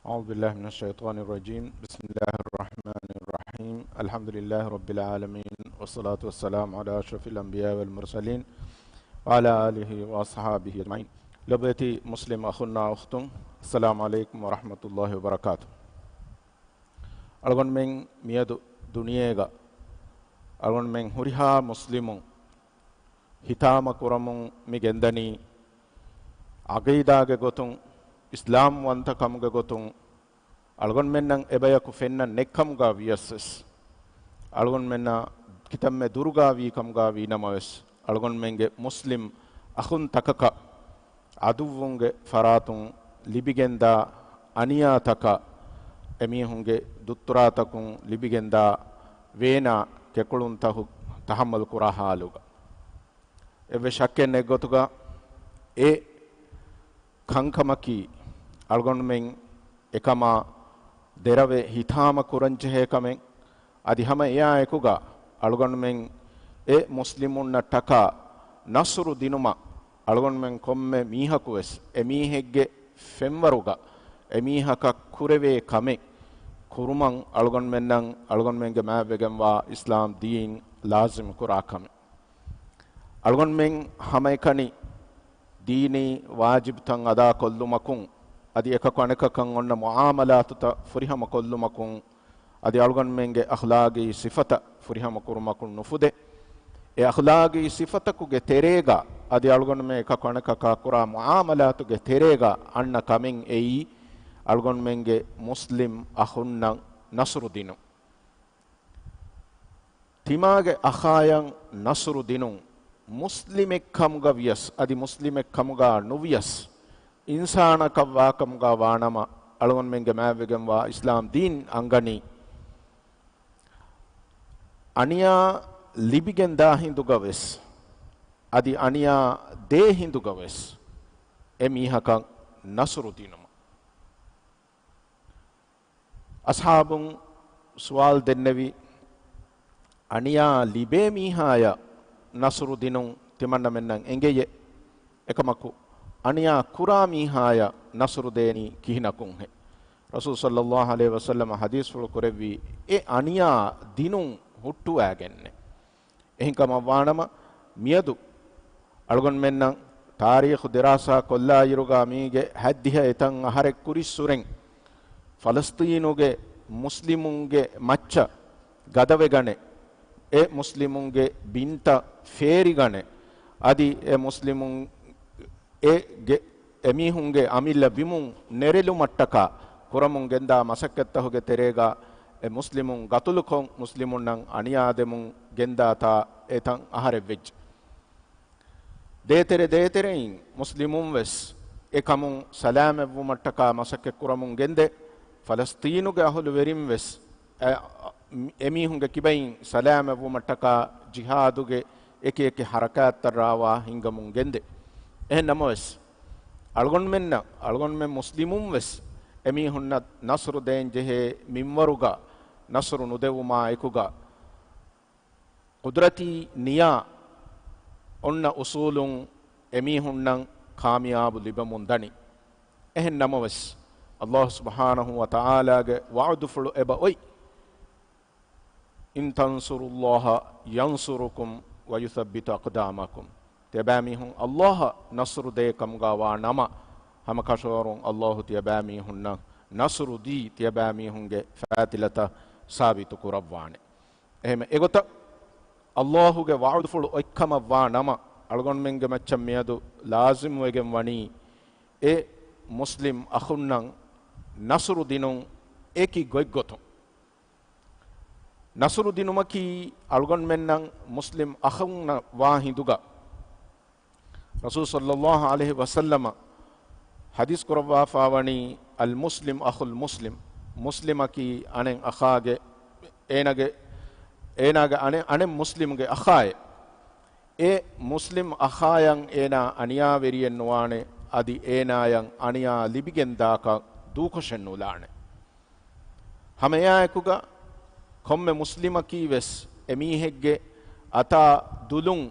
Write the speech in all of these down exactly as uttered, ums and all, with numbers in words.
أعوذ بالله من الشيطان الرجيم. بسم الله الرحمن الرحيم. الحمد لله رب العالمين، والصلاة والسلام على أشرف الأنبياء والمرسلين، وعلى آله وأصحابه أجمعين. ލޮބުވެތި މުސްލިމް އަޚުންނާ އުޚްތުން، السلام عليكم ورحمة الله وبركاته. އަޅުގަނޑުމެން މިއަދު ދުނިޔޭގަ އަޅުގަނޑުމެން ހުރިހާ މުސްލިމުން ހިތާމަ ކުރަމުން މި ގެންދަނީ، އަގީދާގެ ގޮތުން، އިސްލާމްވަންތަކަމުގެ ގޮތުން، އަޅުގަނޑުމެންނަށް އެބަޔަކު ފެންނަން ނެއްކަމުގަ ވިޔަސް ވެސް، އަޅުގަނޑުމެންނާ ކިތަންމެ ދުރުގަ ވީ ކަމުގަ ވީ ނަމަވެސް، އަޅުގަނޑުމެންގެ މުސްލިމް އަޚުންތަކަކަށް އަދުއްވުންގެ ފަރާތުން ލިބިގެންދާ އަނިޔާތަކަށް، އެމީހުންގެ ދުއްތުރާތަކުން ލިބިގެންދާ ވޭނާ ކެކުޅުންތަކު ތަހައްމަލު ކުރާ ހާލުގަ، އެއްވެސް ޝައްކެއް ނެތް ގޮތުގަ އެ ކަންކަމަކީ އަޅުގަނޑުމެން އެކަމާ ދެރަވެ ހިތާމަ ކުރަންޖެހޭ ކަމެއް. އަދި ހަމަ އެއާ އެކުގަ އަޅުގަނޑުމެން އެ މުސްލިމުންނަށްޓަކާ ނަޞްރު ދިނުމަށް އަޅުގަނޑުމެން ކޮންމެ މީހަކުވެސް އެމީހެއްގެ ފެންވަރުގަ އެމީހަކަށް ކުރެވޭ ކަމެއް ކުރުމަށް އަޅުގަނޑުމެންނަށް އަޅުގަނޑުމެންގެ މާތްވެގެންވާ އިސްލާމް ދީން ލާޒިމް ކުރާ ކަމެއް. އަޅުގަނޑުމެން ހަމައެކަނި ދީނީ ވާޖިބްތައް އަދާކޮށްލުމަކުން، އަދި އެކަކު އަނެކަކަށް އޮންނަ މުޢާމަލާތުތައް ފުރިހަމަ ކޮށްލުމަކުން، އަދި އަޅުގަނޑުމެންގެ އަޚްލާގީ ސިފަތައް ފުރިހަމަ ކުރުމަކުން ނުފުދޭ. އެ އަޚްލާގީ ސިފަތަކުގެ ތެރޭގަ، އަދި އަޅުގަނޑުމެން އެކަކު އަނެކަކާ ކުރާ މުޢާމަލާތުގެ ތެރޭގަ އަންނަ ކަމެއް އެއީ، އަޅުގަނޑުމެންގެ މުސްލިމް އަޚުންނަށް ނަޞްރު ދިނުން. ތިމާގެ އަޚާޔަށް ނަޞްރު ދިނުން، މުސްލިމެއްކަމުގަ ވިޔަސް، އަދި މުސްލިމެއްކަމުގަ ނުވިޔަސް، އިންސާނަކަށް ވާކަމުގަ ވާނަމަ، އަޅުގަނޑުމެންގެ މާތްވެގެންވާ އިސްލާމް ދީން އަންގަނީ، އަނިޔާ ލިބިގެންދާ ހިނދުގަ ވެސް، އަދި އަނިޔާ ދޭ ހިނދުގަ ވެސް، އެ މީހަކަށް ނަޞްރު ދިނުމަށް. އަޞްޙާބުން ސުވާލު ދެންނެވި، އަނިޔާ ލިބޭ މީހާޔަށް ނަޞްރު ދިނުން ތިމަންނަމެންނަށް އެނގެޔޭ. އެކަމަކު، އަނިޔާ ކުރާ މީހާޔަށް ނަޞްރު ދޭނީ ކިހިނަކުންހޭ؟ ރަސޫލު ޞައްލައްލާހު ޢަލައިހި ވަސައްލަމަ ޙަދީޘްފުޅު ކުރެއްވީ، އެ އަނިޔާ ދިނުން ހުއްޓުވާގެންނޭ. އެހެންކަމަށްވާނަމަ، މިއަދު އަޅުގަނޑުމެންނަށް ތާރީޚު ދިރާސާ ކޮށްލާއިރުގަ މީގެ ހައްދިހަ އެތައް އަހަރެއް ކުރިއްސުރެން، ފަލަސްޠީނުގެ މުސްލިމުންގެ މައްޗަށް ގަދަވެގަނެ، އެ މުސްލިމުންގެ ބިންތައް ފޭރިގަނެ، އަދި އެ މުސްލިމުން އެ ގެ-، އެމީހުންގެ އަމިއްލަ ބިމުން ނެރެލުމަށްޓަކާ ކުރަމުން ގެންދާ މަސައްކަތްތަކުގެ ތެރޭގަ އެ މުސްލިމުން ގަތުލުކޮށް، މުސްލިމުންނަށް އަނިޔާދެމުން ގެންދާތާ އެތައް އަހަރެއްވެއްޖެ. ދޭތެރެ ދޭތެރެއިން މުސްލިމުން ވެސް އެކަމުން ސަލާމަތްވުމަށްޓަކާ މަސައްކަތް ކުރަމުން ގެންދޭ. ފަލަސްޠީނުގެ އަހުލުވެރިން ވެސް އެ-، އެމީހުންގެ ކިބައިން ސަލާމަތްވުމަށްޓަކާ ޖިހާދުގެ އެކި އެކި ހަރަކާތްތައް ރާވާ ހިންގަމުން ގެންދޭ. އެހެން ނަމަވެސް، އަޅުގަނޑުމެންނަށް، އަޅުގަނޑުމެން މުސްލިމުން ވެސް އެމީހުންނަށް ނަޞްރު ދޭން ޖެހޭ މިންވަރުގަ ނަޞްރު ނުދެވުމާ އެކުގަ، ޤުދުރަތީ ނިޔާ އޮންނަ އުޞޫލުން އެމީހުންނަށް ކާމިޔާބު ލިބެމުން ދަނީ. އެހެން ނަމަވެސް، ﷲ ސުބްޙާނަހޫ ވަތަޢާލާގެ ވަޢުދުފުޅު އެބަ އޮތް، إن تنصروا الله ينصركم ويثبت أقدامكم. ތިޔަބައިމީހުން ﷲ އަށް ނަޞްރު ދޭ ކަމުގަ ވާ ނަމަ، ހަމަ ކަށަވަރުން ﷲ ތިޔަބައިމީހުންނަށް ނަޞްރު ދީ، ތިޔަބައިމީހުންގެ ފައިތިލަތައް ސާބިތު ކުރައްވާނެ. އެހެން އެގޮތަށް ﷲ ގެ ވަޢުދުފުޅު އޮތްކަމަށް ވާ ނަމަ، އަޅުގަނޑުމެންގެ މައްޗަށް މިއަދު ލާޒިމް ވެގެން ވަނީ، އެ މުސްލިމް އަޚުންނަށް ނަޞްރު ދިނުން އެކި ގޮތްގޮތުން. ނަޞްރު ދިނުމަކީ އަޅުގަނޑުމެންނަށް މުސްލިމް އަޚުންނަށް ވާ ހިނދުގަ، ރަސޫލު ޞައްލައްލާހު ޢަލައިހި ވަސައްލަމަ ޙަދީޘް ކުރައްވާފާވަނީ، المسلم أخو المسلم، މުސްލިމަކީ އަނެއް އަޚާގެ، އޭނާގެ، އޭނާގެ އަނެއް، އަނެއް މުސްލިމުގެ އަޚާއެއް. އެ މުސްލިމް އަޚާޔަށް އޭނާ އަނިޔާވެރިއެއް ނުވާނެ، އަދި އޭނާޔަށް އަނިޔާ ލިބިގެންދާކަށް ދޫކޮށެއް ނުލާނެ. ހަމައެއާއެކުގަ ކޮންމެ މުސްލިމަކީ ވެސް އެމީހެއްގެ އަތާ ދުލުން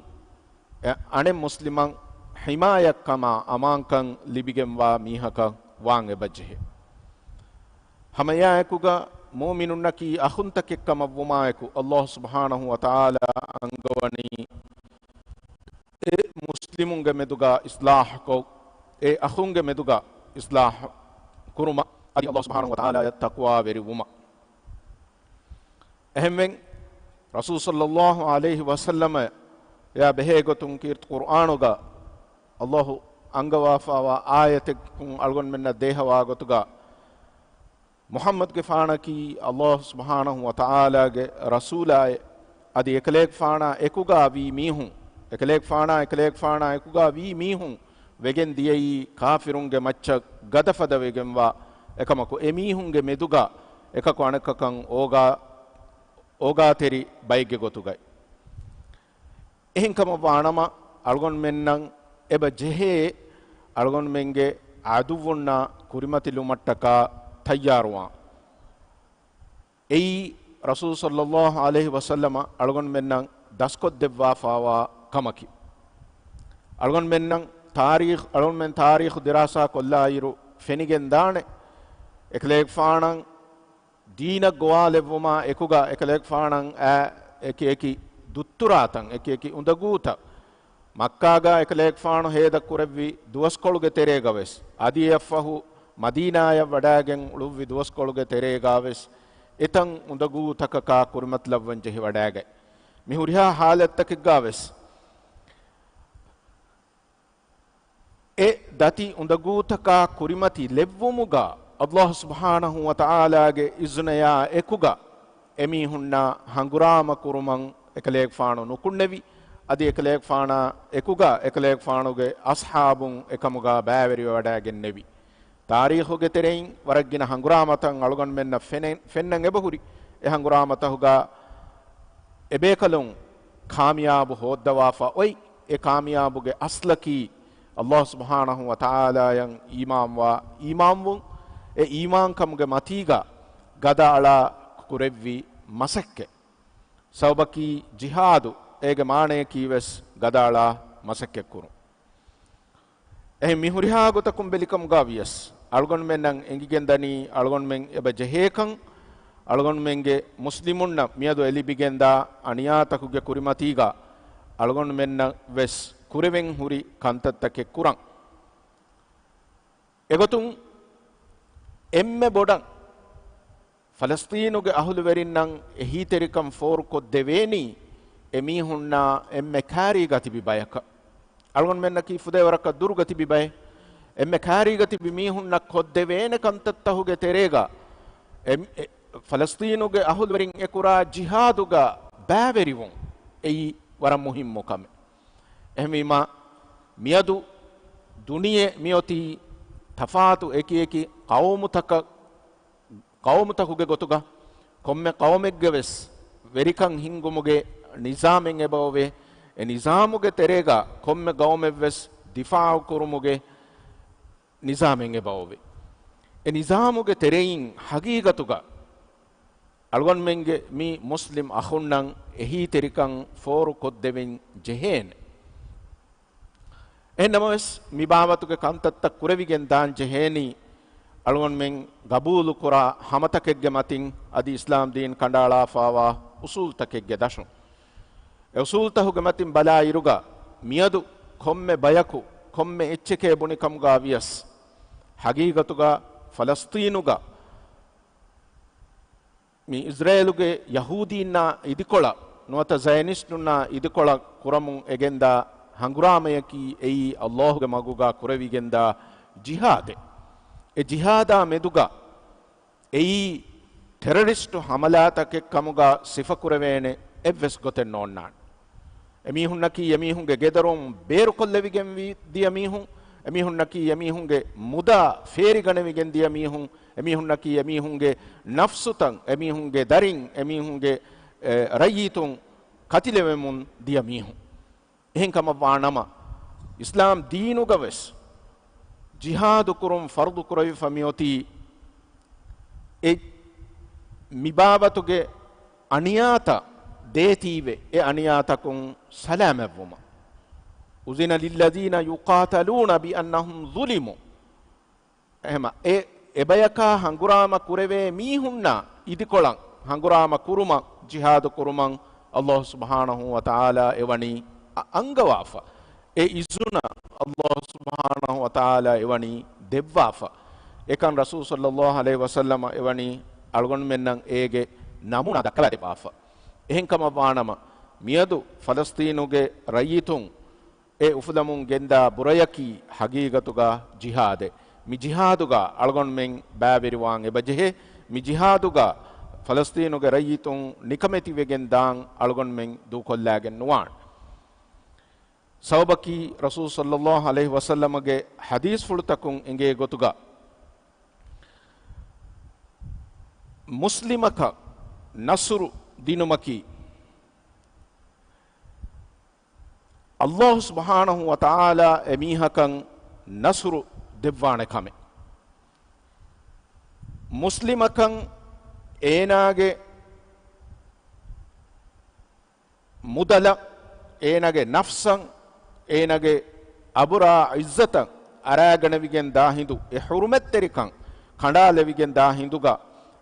އެ އަނެއް މުސްލިމަށް ޙިމާޔަތްކަމާ އަމާންކަން ލިބިގެންވާ މީހަކަށް ވާން އެބަޖެހޭ. ހަމައެއާއެކުގަ މުއުމިނުންނަކީ އަޚުންތަކެއް ކަމަށްވުމާއެކު، ﷲ ސުބްޙާނަހޫ ވަތަޢާލާ އަންގަވަނީ އެ މުސްލިމުންގެ މެދުގަ އިޞްލާޙުކޮށް، އެ އަޚުންގެ މެދުގަ އިޞްލާޙު ކުރުމަށް، އަދި ﷲ ސުބްޙާނަހޫ ވަތަޢާލާޔަށް ތަޤްވާވެރިވުމަށް. އެހެންވެ، ރަސޫލު ޞައްލައްލާހު ޢަލައިހި ވަސައްލަމައާ ބެހޭ ގޮތުން ކީރިތި ޤުރްއާނުގަ ﷲ އަންގަވާފާވާ އާޔަތެއް އަޅުގަނޑުމެންނަށް ދޭހަވާ ގޮތުގަ، މުޙައްމަދުގެފާނަކީ ﷲ ސުބްޙާނަހޫ ވަތަޢާލާގެ ރަސޫލާއޭ، އަދި އެކަލޭގެފާނާ އެކުގަ ވީ މީހުން، އެކަލޭގެފާނާ، އެކަލޭގެފާނާ އެކުގަ ވީ މީހުން ވެގެން ދިޔައީ ކާފިރުންގެ މައްޗަށް ގަދަފަދަ ވެގެންވާ، އެކަމަކު އެ މީހުންގެ މެދުގަ އެކަކު އަނެކަކަށް އޯގާ، އޯގާތެރި ބައެއްގެ ގޮތުގައި. އެހެންކަމަށްވާނަމަ، އަޅުގަނޑުމެންނަށް އެބަ ޖެހޭ އަޅުގަނޑުމެންގެ ޢަދުއްވުންނާ ކުރިމަތިލުމަށްޓަކާ ތައްޔާރުވާން. އެއީ ރަސޫލު ޞައްލައްލާހު ޢަލައިހި ވަސައްލަމަ އަޅުގަނޑުމެންނަށް ދަސްކޮށްދެއްވާފާވާ ކަމަކީ. އަޅުގަނޑުމެންނަށް ތާރީޚު، އަޅުގަނޑުމެން ތާރީޚު ދިރާސާ ކޮށްލާއިރު ފެނިގެންދާނެ، އެކަލޭގެފާނަށް ދީނަށް ގޮވާލެއްވުމާ އެކުގަ އެކަލޭގެފާނަށް އާ އެކި އެކި ދުއްތުރާތައް، އެކި އެކި އުނދަގޫތައް، މައްކާގަ އެކަލޭގެފާނު ހޭދަ ކުރެއްވި ދުވަސްކޮޅުގެ ތެރޭގަވެސް، އަދި އެއަށްފަހު މަދީނާޔަށް ވަޑާގެން އުޅުއްވި ދުވަސްކޮޅުގެ ތެރޭގަވެސް، އެތަން އުނދަގޫތަކަކާ ކުރިމަތިލައްވަން ޖެހިވަޑާގަތް. މި ހުރިހާ ޙާލަތްތަކެއްގަވެސް، އެ ދަތި އުނދަގޫތަކާ ކުރިމަތި ލެއްވުމުގަ، ﷲ ސުބްޙާނަހޫ ވަތަޢާލާގެ އިޒުނަޔާ އެކުގަ އެމީހުންނާ ހަނގުރާމަ ކުރުމަށް އެކަލޭގެފާނު ނުކުންނެވި، އަދި އެކަލޭގެފާނާ އެކުގަ އެކަލޭގެފާނުގެ އަޞްޙާބުން އެކަމުގަ ބައިވެރިވެވަޑައިގެންނެވި. ތާރީޚުގެ ތެރެއިން ވަރަށް ގިނަ ހަނގުރާމަތައް އަޅުގަނޑުމެންނަށް ފެނެ-، ފެންނަން އެބަހުރި. އެ ހަނގުރާމަތަހުގަ އެބޭކަލުން ކާމިޔާބު ހޯއްދަވާފަ އޮތް. އެ ކާމިޔާބުގެ އަސްލަކީ ﷲ ސުބްޙާނަހޫ ވަތަޢާލާޔަށް އީމާންވާ އީމާންވުން، އެ އީމާންކަމުގެ މަތީގަ ގަދައަޅާ ކުރެއްވި މަސައްކަތް. ސަބަބަކީ ޖިހާދު، އޭގެ މާނަޔަކީ ވެސް ގަދައަޅާ މަސައްކަތްކުރުން. އެހެން މި ހުރިހާ ގޮތަކުން ބެލިކަމުގަ ވިޔަސް، އަޅުގަނޑުމެންނަށް އެނގިގެންދަނީ އަޅުގަނޑުމެން އެބަ ޖެހޭކަން، އަޅުގަނޑުމެންގެ މުސްލިމުންނަށް މިއަދު އެ ލިބިގެންދާ އަނިޔާތަކުގެ ކުރިމަތީގަ އަޅުގަނޑުމެންނަށް ވެސް ކުރެވެން ހުރި ކަންތައްތަކެއް ކުރަން. އެގޮތުން އެންމެ ބޮޑަށް ފަލަސްޠީނުގެ އަހުލުވެރިންނަށް އެހީތެރިކަން ފޯރުކޮށްދެވޭނީ އެމީހުންނާ އެންމެ ކާރީގަ ތިބި ބަޔަކަށް. އަޅުގަނޑުމެންނަކީ ފުދޭވަރަކަށް ދުރުގަ ތިބި ބައެއް. އެންމެ ކާރީގަ ތިބި މީހުންނަށް ކޮށްދެވޭނެ ކަންތައްތަހުގެ ތެރޭގަ އެ-، އެ-، ފަލަސްޠީނުގެ އަހުލުވެރިން އެކުރާ ޖިހާދުގަ ބައިވެރިވުން އެއީ ވަރަށް މުހިއްމު ކަމެއް. އެހެންވީމާ، މިއަދު ދުނިޔެ މިއޮތީ ތަފާތު އެކި އެކި ޤައުމުތަކަށް، ޤައުމުތަކުގެ ގޮތުގަ ކޮންމެ ޤައުމެއްގެ ވެސް ވެރިކަން ހިންގުމުގެ ނިޒާމެއް އެބައޮވޭ. އެ ނިޒާމުގެ ތެރޭގަ ކޮންމެ ޤައުމެއް ވެސް ދިފާޢު ކުރުމުގެ ނިޒާމެއް އެބައޮވޭ. އެ ނިޒާމުގެ ތެރެއިން ހަގީގަތުގަ އަޅުގަނޑުމެންގެ މި މުސްލިމް އަޚުންނަށް އެހީތެރިކަން ފޯރު ކޮށްދެވެން ޖެހޭނެ. އެހެންނަމަވެސް، މި ބާވަތުގެ ކަންތައްތައް ކުރެވިގެން ދާން ޖެހޭނީ، އަޅުގަނޑުމެން ގަބޫލު ކުރާ ހަމަތަކެއްގެ މަތިން އަދި އިސްލާމް ދީން ކަނޑައަޅާފާވާ އުސޫލްތަކެއްގެ ދަށުން. އެ އުސޫލްތަހުގެ މަތިން ބަލާއިރުގަ، މިއަދު ކޮންމެ ބަޔަކު ކޮންމެ އެއްޗެކޭ ބުނިކަމުގަ ވިޔަސް، ހަގީގަތުގަ ފަލަސްޠީނުގަ މި އިޒްރޭލުގެ ޔަހޫދީންނާ އިދިކޮޅަށް ނުވަތަ ޒަޔަނިސްޓުންނާ އިދިކޮޅަށް ކުރަމުން އެގެންދާ ހަނގުރާމަޔަކީ އެއީ ﷲގެ މަގުގަ ކުރެވިގެންދާ ޖިހާދެއް. އެ ޖިހާދާ މެދުގަ އެއީ ޓެރަރިސްޓު ހަމަލާތަކެއް ކަމުގަ ސިފަކުރެވޭނެ އެއްވެސް ގޮތެއް ނޯންނާނެ. އެމީހުންނަކީ އެމީހުންގެ ގެދޮރުން ބޭރުކޮށްލެވިގެން ވި-، ދިޔަ މީހުން، އެމީހުންނަކީ އެމީހުންގެ މުދާ ފޭރިގަނެވިގެން ދިޔަ މީހުން، އެމީހުންނަކީ އެމީހުންގެ ނަފްސުތައް، އެމީހުންގެ ދަރިން، އެމީހުންގެ، އެ، ރައްޔިތުން ކަތިލެވެމުން ދިޔަ މީހުން. އެހެންކަމަށްވާނަމަ، އިސްލާމް ދީނުގަވެސް ޖިހާދު ކުރުން ފަރުޟު ކުރެވިފަ މިއޮތީ، އެ މިބާވަތުގެ އަނިޔާތައް ދޭތީވެ، އެ އަނިޔާތަކުން ސަލާމަތްވުމަށް. أذن للذين يقاتلون بأنهم ظلموا. އެހެމަ، އެ އެބަޔަކާ ހަނގުރާމަ ކުރެވޭ މީހުންނާ އިދިކޮޅަށް ހަނގުރާމަ ކުރުމަށް، ޖިހާދު ކުރުމަށް ﷲ ސުބްޙާނަހޫ ވަތަޢާލާ އެވަނީ އަ-، އަންގަވާފަ. އެ އިޒުނަ ﷲ ސުބްޙާނަހޫ ވަތަޢާލާ އެވަނީ ދެއްވާފަ. އެކަން ރަސޫލު ޞައްލައްލާހު ޢަލައިހި ވަސައްލަމަ އެވަނީ އަޅުގަނޑުމެންނަށް އޭގެ ނަމޫނާ ދައްކަވާ ދެއްވާފަ. އެހެންކަމަށް ވާނަމަ، މިއަދު ފަލަސްޠީނުގެ ރައްޔިތުން އެ އުފުލަމުން ގެންދާ ބުރަޔަކީ ހަގީގަތުގަ ޖިހާދެއް. މި ޖިހާދުގަ އަޅުގަނޑުމެން ބައިވެރިވާން އެބަޖެހޭ. މި ޖިހާދުގަ ފަލަސްޠީނުގެ ރައްޔިތުން ނިކަމެތިވެގެން ދާން އަޅުގަނޑުމެން ދޫކޮށްލާގެން ނުވާނެ. ސަބަބަކީ ރަސޫލު ޞައްލައްލާހު ޢަލައިހި ވަސައްލަމަގެ ޙަދީޘްފުޅުތަކުން އެނގޭ ގޮތުގަ، މުސްލިމަކަށް ނަޞްރު ދިނުމަކީ، ﷲ ސުބްޙާނަހޫ ވަތަޢާލާ އެމީހަކަށް ނަޞްރު ދެއްވާނެ ކަމެއް. މުސްލިމަކަށް އޭނާގެ މުދަލަށް، އޭނާގެ ނަފްސަށް، އޭނާގެ އަބުރާ ޢިއްޒަތަށް އަރާގަނެވިގެން ދާ ހިނދު، އެ ޙުރުމަތްތެރިކަން ކަނޑާލެވިގެން ދާ ހިނދުގަ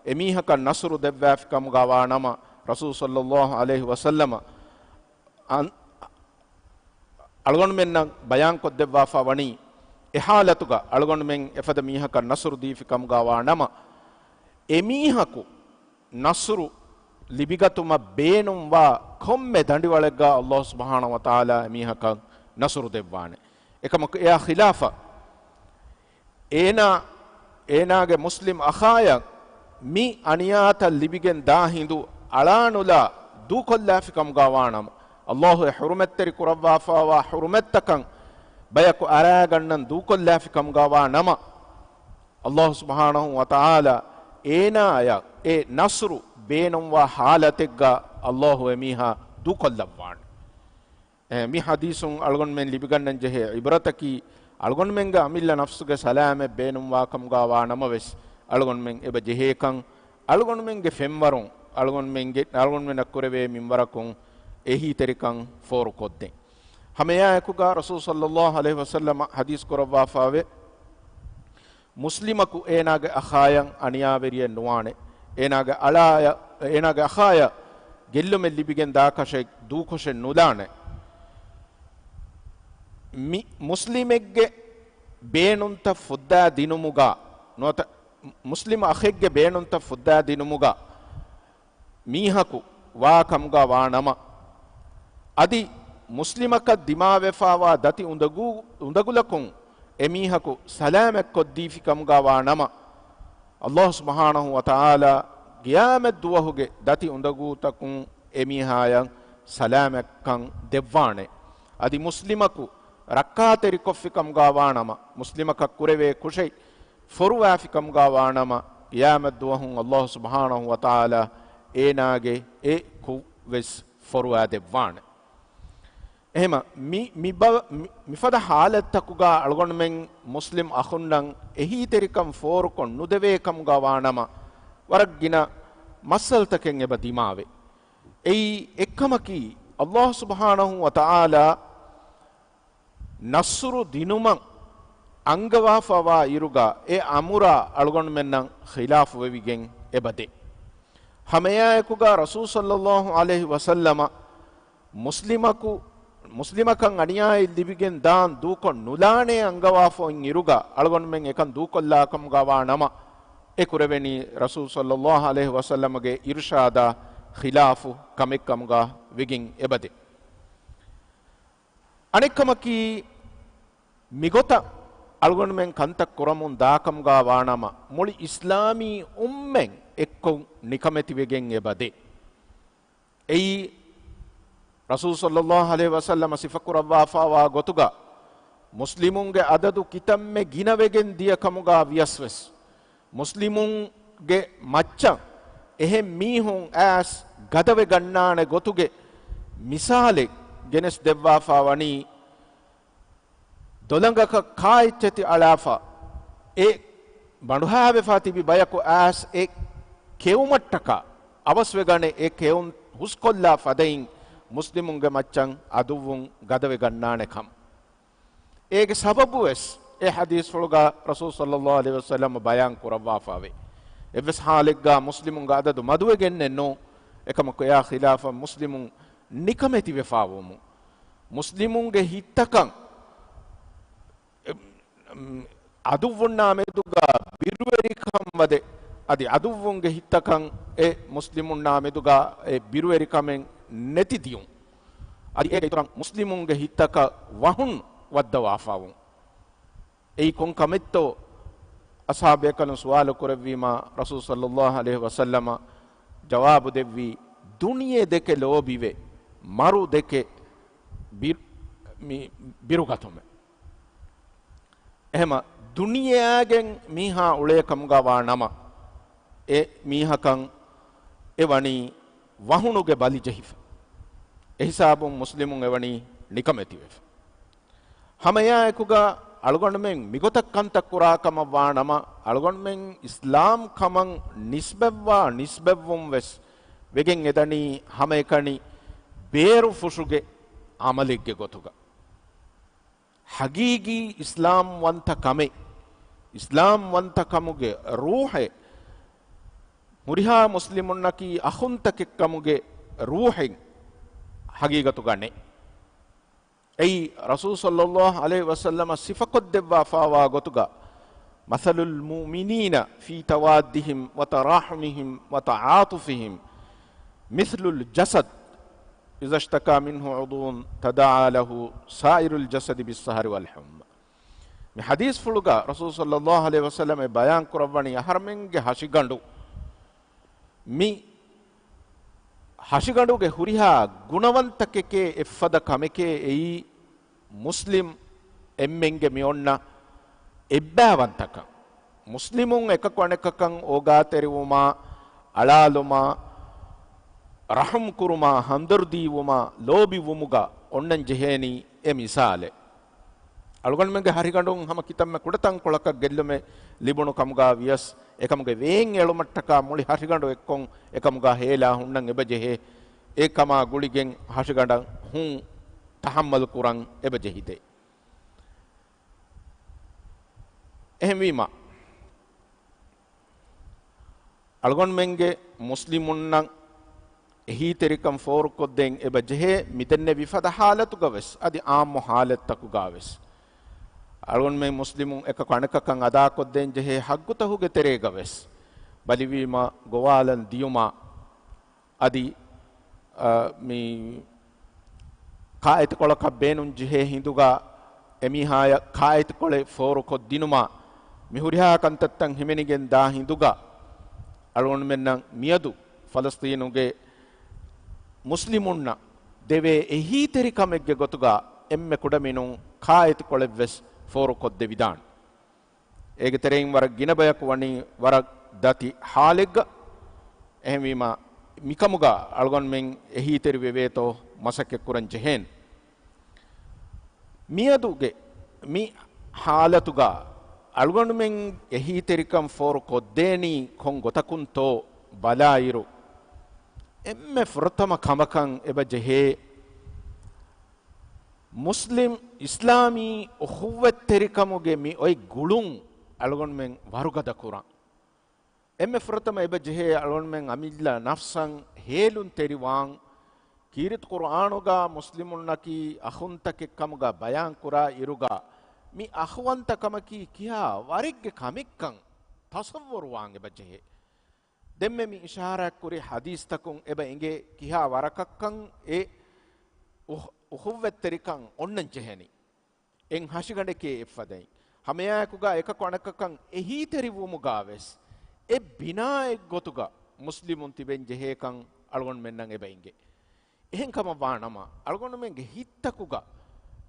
އެމީހަކަށް ނަޞްރު ދެއްވާފި ކަމުގަ ވާ ނަމަ، ރަސޫލު ޞައްލައްލާހު ޢަލައިހި ވަސައްލަމަ އަން-، އަޅުގަނޑުމެންނަށް ބަޔާންކޮށްދެއްވާފަ ވަނީ، އެ ޙާލަތުގަ އަޅުގަނޑުމެން އެފަދަ މީހަކަށް ނަޞްރު ދީފި ކަމުގަ ވާ ނަމަ، އެމީހަކު ނަޞްރު ލިބިގަތުމަށް ބޭނުންވާ ކޮންމެ ދަނޑިވަޅެއްގަ ﷲ ސުބްޙާނަހޫ ވަތަޢާލާ އެމީހަކަށް ނަޞްރު ދެއްވާނެ. އެކަމަކު އެއާ ޚިލާފަށް، އޭނާ، އޭނާގެ މުސްލިމް އަޚާޔަށް މި އަނިޔާތައް ލިބިގެން ދާ ހިނދު އަޅާނުލާ ދޫކޮށްލާފި ކަމުގަ ވާ ނަމަ، ﷲ އެ ޙުރުމަތްތެރި ކުރައްވާފައިވާ ޙުރުމަތްތަކަށް ބަޔަކު އަރާގަންނަން ދޫކޮށްލާފި ކަމުގަ ވާ ނަމަ، ﷲ ސުބްޙާނަހޫ ވަތަޢާލާ އޭނާއަށް އެ ނަޞްރު ބޭނުންވާ ޙާލަތެއްގަ ﷲ އެމީހާ ދޫކޮށްލައްވާނެ. އެ، މި ޙަދީޘުން އަޅުގަނޑުމެން ލިބިގަންނަން ޖެހޭ ޢިބްރަތަކީ، އަޅުގަނޑުމެންގެ އަމިއްލަ ނަފްސުގެ ސަލާމަތް ބޭނުންވާ ކަމުގަ ވާ ނަމަވެސް، އަޅުގަނޑުމެން އެބަ ޖެހޭކަން، އަޅުގަނޑުމެންގެ ފެންވަރުން، އަޅުގަނޑުމެންގެ، އަޅުގަނޑުމެންނަށް ކުރެވޭ މިންވަރަކުން އެހީތެރިކަން ފޯރުކޮށްދޭން. ހަމައެއާއެކުގަ ރަސޫލު ޞައްލައްލާހު ޢަލައިހި ވަސައްލަމަ ޙަދީޘް ކުރައްވާފައިވޭ، މުސްލިމަކު އޭނާގެ އަޚާޔަށް އަނިޔާވެރިއެއް ނުވާނެ. އޭނާގެ އަޅާޔަށް، އޭނާގެ އަޚާޔަށް ގެއްލުމެއް ލިބިގެން ދާކަށެއް ދޫކޮށެއް ނުލާނެ. މި މުސްލިމެއްގެ ބޭނުންތައް ފުއްދާ ދިނުމުގަ ނުވަތަ މުސްލިމް އަޚެއްގެ ބޭނުންތައް ފުއްދާ ދިނުމުގަ މީހަކު ވާ ކަމުގަ ވާ ނަމަ، އަދި މުސްލިމަކަށް ދިމާވެފައިވާ ދަތި އުނދަގޫ-، އުނދަގުލަކުން އެމީހަކު ސަލާމަތްކޮށްދީފި ކަމުގަ ވާ ނަމަ، ﷲ ސުބްޙާނަހޫ ވަތަޢާލާ ޤިޔާމަތް ދުވަހުގެ ދަތި އުނދަގޫތަކުން އެމީހާޔަށް ސަލާމަތްކަން ދެއްވާނެ. އަދި މުސްލިމަކު ރައްކާތެރިކޮށްފި ކަމުގަ ވާ ނަމަ، މުސްލިމަކަށް ކުރެވޭ ކުށެއް ފޮރުވާފި ކަމުގަ ވާ ނަމަ، ޤިޔާމަތް ދުވަހުން ﷲ ސުބްޙާނަހޫ ވަތަޢާލާ އޭނާގެ އެ ކުށް ވެސް ފޮރުވާ ދެއްވާނެ. އެހެމަ މި، މި ބަ-، މި، މިފަދަ ޙާލަތްތަކުގަ އަޅުގަނޑުމެން މުސްލިމް އަޚުންނަށް އެހީތެރިކަން ފޯރުކޮށް ނުދެވޭ ކަމުގަ ވާ ނަމަ، ވަރަށް ގިނަ މައްސަލަތަކެއް އެބަ ދިމާވޭ. އެއީ އެއްކަމަކީ، ﷲ ސުބްޙާނަހޫ ވަތަޢާލާ ނަޞްރު ދިނުމަށް އަންގަވާފައިވާ އިރުގަ އެ އަމުރާ އަޅުގަނޑުމެންނަށް ޚިލާފުވެވިގެން އެބަދޭ. ހަމައެއާއެކުގަ ރަސޫލު ޞައްލައްލާހު ޢަލައިހި ވަސައްލަމަ މުސްލިމަކު، މުސްލިމަކަށް އަނިޔާއެއް ލިބިގެން ދާން ދޫކޮށް ނުލާނޭ އަންގަވާފަ އޮތް އިރުގަ އަޅުގަނޑުމެން އެކަން ދޫކޮށްލާ ކަމުގަ ވާ ނަމަ، އެ ކުރެވެނީ ރަސޫލު ޞައްލައްލާހު ޢަލައިހި ވަސައްލަމަގެ އިރުޝާދާ ޚިލާފު ކަމެއް ކަމުގަ ވެގެން އެބަދޭ. އަނެއްކަމަކީ، މިގޮތަށް އަޅުގަނޑުމެން ކަންތައް ކުރަމުން ދާކަމުގަ ވާނަމަ، މުޅި އިސްލާމީ އުއްމަތް އެއްކޮށް ނިކަމެތިވެގެން އެބަދޭ. އެއީ، ރަސޫލު ޞައްލައްލާހު ޢަލައިހި ވަސައްލަމަ ސިފަކުރައްވާފައިވާ ގޮތުގަ، މުސްލިމުންގެ އަދަދު ކިތަންމެ ގިނަވެގެން ދިޔަ ކަމުގަ ވިޔަސްވެސް، މުސްލިމުންގެ މައްޗަށް އެހެން މީހުން އައިސް ގަދަވެ ގަންނާނެ ގޮތުގެ މިސާލެއް ގެނެސް ދެއްވާފަ ވަނީ، ދޮލަނގަކަށް ކާއެއްޗެތި އަޅާފަ، އެ ބަނޑުހާވެފަ ތިބި ބަޔަކު އައިސް އެ ކެއުމަށްޓަކާ އަވަސްވެގަނެ، އެ ކެއުން ހުސްކޮށްލާ ފަދައިން މުސްލިމުންގެ މައްޗަށް އަދުއްވުން ގަދަވެ ގަންނާނެ ކަމަށް. އޭގެ ސަބަބުވެސް، އެ ޙަދީޘްފުޅުގަ ރަސޫލު ޞައްލައްލާހު ޢަލައިހި ވަސައްލަމަ ބަޔާން ކުރައްވާފައިވޭ. އެއްވެސް ޙާލެއްގަ މުސްލިމުންގެ ޢަދަދު މަދުވެގެންނެއް ނޫން. އެކަމަކު އެއާ ޚިލާފަށް މުސްލިމުން ނިކަމެތިވެފައިވުމުން، މުސްލިމުންގެ ހިތްތަކަށް އެ، އަމް، ޢަދުއްވުންނާ މެދުގަ ބިރުވެރިކަން ވަދެ، އަދި ޢަދުއްވުންގެ ހިތްތަކަށް އެ މުސްލިމުންނާ މެދުގަ އެ ބިރުވެރިކަމެއް ނެތި ދިޔުން. އަދި އޭގެ އިތުރަށް މުސްލިމުންގެ ހިތްތަކަށް ވަހުން ވައްދަވާފައިވުން. އެއީ ކޮން ކަމެއްތޯ؟ އަޞްޙާބު ބޭކަލުން ސުވާލު ކުރެއްވީމާ، ރަސޫލު ޞައްލައްލާހު ޢަލައިހި ވަސައްލަމަ ޖަވާބު ދެއްވީ، ދުނިޔެ ދެކެ ލޯބިވެ، މަރު ދެކެ ބި-، މި-، ބިރުގަތުމެއް. އެހެމަ ދުނިޔެއާގެން މީހާ އުޅޭ ކަމުގަ ވާ ނަމަ، އެ މީހަކަށް އެ ވަނީ ވަހުނުގެ ބަލި ޖެހިފަ. އެހިސާބުން މުސްލިމުން އެ ވަނީ ނިކަމެތިވެފަ. ހަމައެއާއެކުގަ އަޅުގަނޑުމެން މިގޮތަށް ކަންތައް ކުރާ ކަމަށް ވާ ނަމަ، އަޅުގަނޑުމެން އިސްލާމް ކަމަށް ނިސްބަތްވާ ނިސްބަތްވުން ވެސް ވެގެން އެދަނީ ހަމައެކަނި ބޭރު ފުށުގެ ޢަމަލެއްގެ ގޮތުގަ. ޙަގީގީ އިސްލާމް ވަންތަ ކަމެއް، އިސްލާމް ވަންތަ ކަމުގެ ރޫޙެއް، ހުރިހާ މުސްލިމުންނަކީ އަޚުންތަކެއް ކަމުގެ ރޫޙެއް ޙަގީގަތުގަ ނެތް. އެއީ، ރަސޫލު ޞައްލައްލާހު ޢަލައިހި ވަސައްލަމަ ސިފަކޮށްދެއްވާފައިވާ ގޮތުގަ، مَثَلُ الْمُؤْمِنِينَ فِي تَوَادِّهِمْ وَتَرَاحُمِهِمْ وَتَعَاطُفِهِمْ مِثْلُ الْجَسَدِ إِذَا اشْتَكَى مِنْهُ عُضْوٌ تَدَاعَى لَهُ سَائِرُ الْجَسَدِ بِالسَّهَرِ وَالْحُمَّى. މި ޙަދީޘްފުޅުގަ ރަސޫލު ޞައްލައްލާހު ޢަލައިހި ވަސައްލަމަ އެ ބަޔާން ކުރައްވަނީ، އަހަރުމެންގެ ހަށިގަނޑު މި ހަށިގަނޑުގެ ހުރިހާ ގުނަވަންތަކެކޭ އެއްފަދަ ކަމެކޭ އެއީ މުސްލިމް އެންމެންގެ މި އޮންނަ އެއްބައިވަންތަކަން. މުސްލިމުން އެކަކު އަނެކަކަށް އޯގާތެރިވުމާ، އަޅާލުމާ، ރަޙުމް ކުރުމާ، ހަމްދަރުދީވުމާ، ލޯބިވުމުގަ އޮންނަން ޖެހޭނީ އެ މިސާލެއް. އަޅުގަނޑުމެންގެ ހަށިގަނޑުން ހަމަ ކިތަންމެ ކުޑަތަންކޮޅަކަށް ގެއްލުމެއް ލިބުނު ކަމުގަ ވިޔަސް، އެކަމުގެ ވޭން އެޅުމަށްޓަކާ މުޅި ހަށިގަނޑު އެއްކޮށް އެކަމުގަ ހޭލާ ހުންނަން އެބަ ޖެހޭ. އެ ކަމާ ގުޅިގެން ހަށިގަނޑަށް ހުން ތަޙައްމަލު ކުރަން އެބަ ޖެހިދޭ. އެހެންވީމަ، އަޅުގަނޑުމެންގެ މުސްލިމުންނަށް އެހީތެރިކަން ފޯރުކޮށްދޭން އެބަ ޖެހޭ، މިދެންނެވި ފަދަ ޙާލަތުގަ ވެސް، އަދި ޢާއްމު ޙާލަތްތަކުގަ ވެސް. އަޅުގަނޑުމެން މުސްލިމުން އެކަކު އަނެކަކަށް އަދާކޮށްދޭން ޖެހޭ ޙައްޤުތަކުގެ ތެރޭގަ ވެސް ބަލިވީމަ، ގޮވާލަން ދިޔުމަށް، އަދި، އަ، މި ކާއެތިކޮޅަކަށް ބޭނުން ޖެހޭ ހިނދުގަ އެމީހާޔަށް ކާއެތިކޮޅެއް ފޯރުކޮށްދިނުމަށް މި ހުރިހާ ކަންތައްތައް ހިމެނިގެން ދާ ހިނދުގަ، އަޅުގަނޑުމެންނަށް މިއަދު ފަލަސްޠީނުގެ މުސްލިމުންނަށް ދެވޭ އެހީތެރިކަމެއްގެ ގޮތުގަ އެންމެ ކުޑަމިނުން ކާއެތިކޮޅެއްވެސް ފޯރުކޮށްދެވިދާނެ. އޭގެ ތެރެއިން ވަރަށް ގިނަ ބަޔަކު ވަނީ ވަރަށް ދަތި ޙާލެއްގަ. އެހެންވީމަ، މިކަމުގަ އަޅުގަނޑުމެން އެހީތެރި ވެވޭތޯ މަސައްކަތް ކުރަން ޖެހޭނެ. މިއަދުގެ މި ޙާލަތުގަ އަޅުގަނޑުމެން އެހީތެރިކަން ފޯރު ކޮށްދޭނީ ކޮން ގޮތަކުންތޯ ބަލާއިރު، އެންމެ ފުރަތަމަ ކަމަކަށް އެބަ ޖެހޭ، މުސްލިމް އިސްލާމީ އުޚުއްވަތްތެރިކަމުގެ މި އޮތް ގުޅުން އަޅުގަނޑުމެން ވަރުގަދަ ކުރަން. އެންމެ ފުރަތަމަ އެބަ ޖެހޭ އަޅުގަނޑުމެން އަމިއްލަ ނަފްސަށް ހޭލުންތެރިވާން. ކީރިތި ޤުރުއާނުގަ މުސްލިމުންނަކީ އަޚުންތަކެއް ކަމުގަ ބަޔާން ކުރާ އިރުގަ، މި އަޚުވަންތަކަމަކީ ކިހާ ވަރެއްގެ ކަމެއްކަން ތަޞައްވުރުވާން އެބަ ޖެހޭ. ދެންމެ މި އިޝާރާތްކުރި ޙަދީޘްތަކުން އެބަ އެނގޭ ކިހާ ވަރަކަށްކަން އެ އުޚް-، އުޚުއްވަތްތެރިކަން އޮންނަން ޖެހެނީ. އެއް ހަށިގަނޑެކޭ އެއްފަދައިން. ހަމައެއާއެކުގަ އެކަކު އަނެކަކަށް އެހީތެރިވުމުގަ ވެސް އެ ބިނާއެއް ގޮތުގަ މުސްލިމުން ތިބެން ޖެހޭކަން އަޅުގަނޑުމެންނަށް އެބަ އެނގޭ. އެހެން ކަމަށް ވާނަމަ، އަޅުގަނޑުމެންގެ ހިތްތަކުގަ